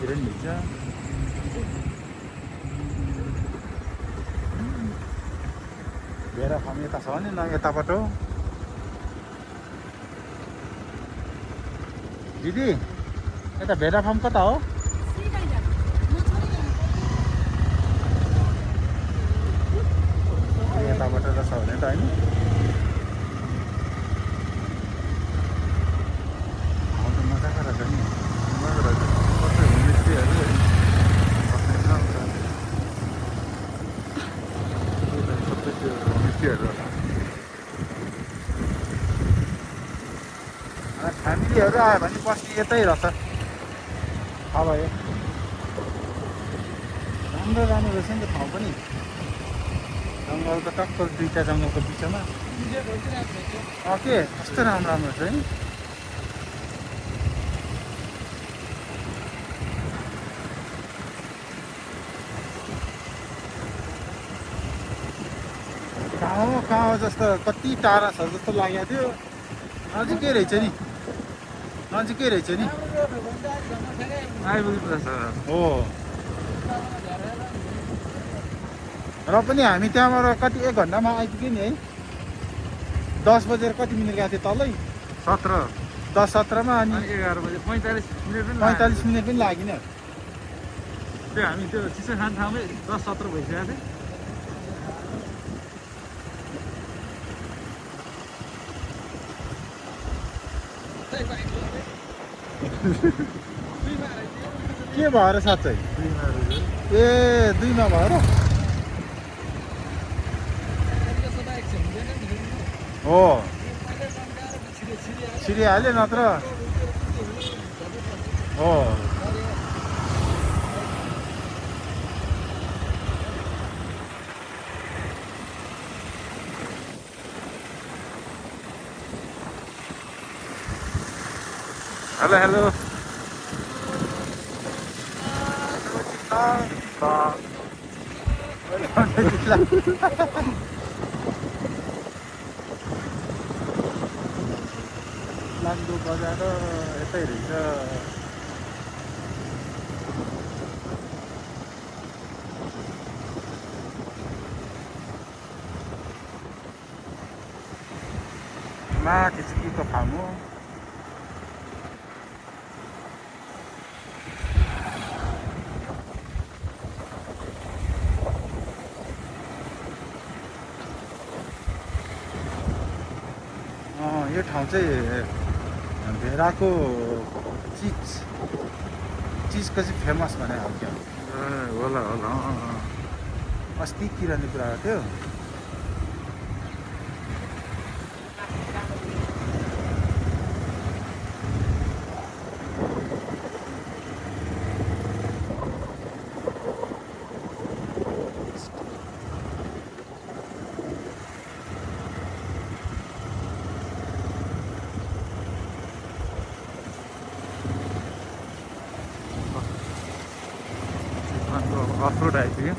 धेरै मिल्छ। भेडा फार्म यता छ भने न यताबाट हो। दिदी यता भेडा फार्म कता हो? यताबाट रहेछ भने त होइन। मजाको रहेछ नि, मजाको रहेछ। कस्तो होमस्टेहरू है, बस्ने ठाउँ छ। सबै त्यो होमस्टेहरू रहेछ। फ्यामिलीहरू आयो भने बस्ने यतै रहेछ। अब यो राम्रो राम्रो रहेछ नि त ठाउँ पनि। जङ्गलको टक्क दुईवटा जङ्गलको बिचमा के कस्तो राम्रो राम्रो छ है। कहाँ जस्तो कति टाढा छ जस्तो लागेको थियो। नजिकै रहेछ नि, नजिकै रहेछ नि। आइपुग्नु रहेछ हो। र पनि हामी त्यहाँबाट कति 1 घन्टामा आइपुग्यो नि है। 10 बजेर कति मिनट गएको थियो तलै 17 10-17मा अनि 11 बजे 45 मिनट पनि लागेन। त्यो हामी त्यो चिसो खाने ठाउँमै 10-17 भइसकेको थियो। के भएर साँच्चै ए 2मा भएर हो छिरिहाल्यो नत्र हो। हेलो हेलो लाग्दो बजार यतै रहेछ। माथि चिकीको फार्म हो। यो ठाउँ चाहिँ भेडाको चिजको चाहिँ फेमस भने हो क्या होला होला। अस्ति किराने कुरा थियो। अफ रोड आइपुग्यो।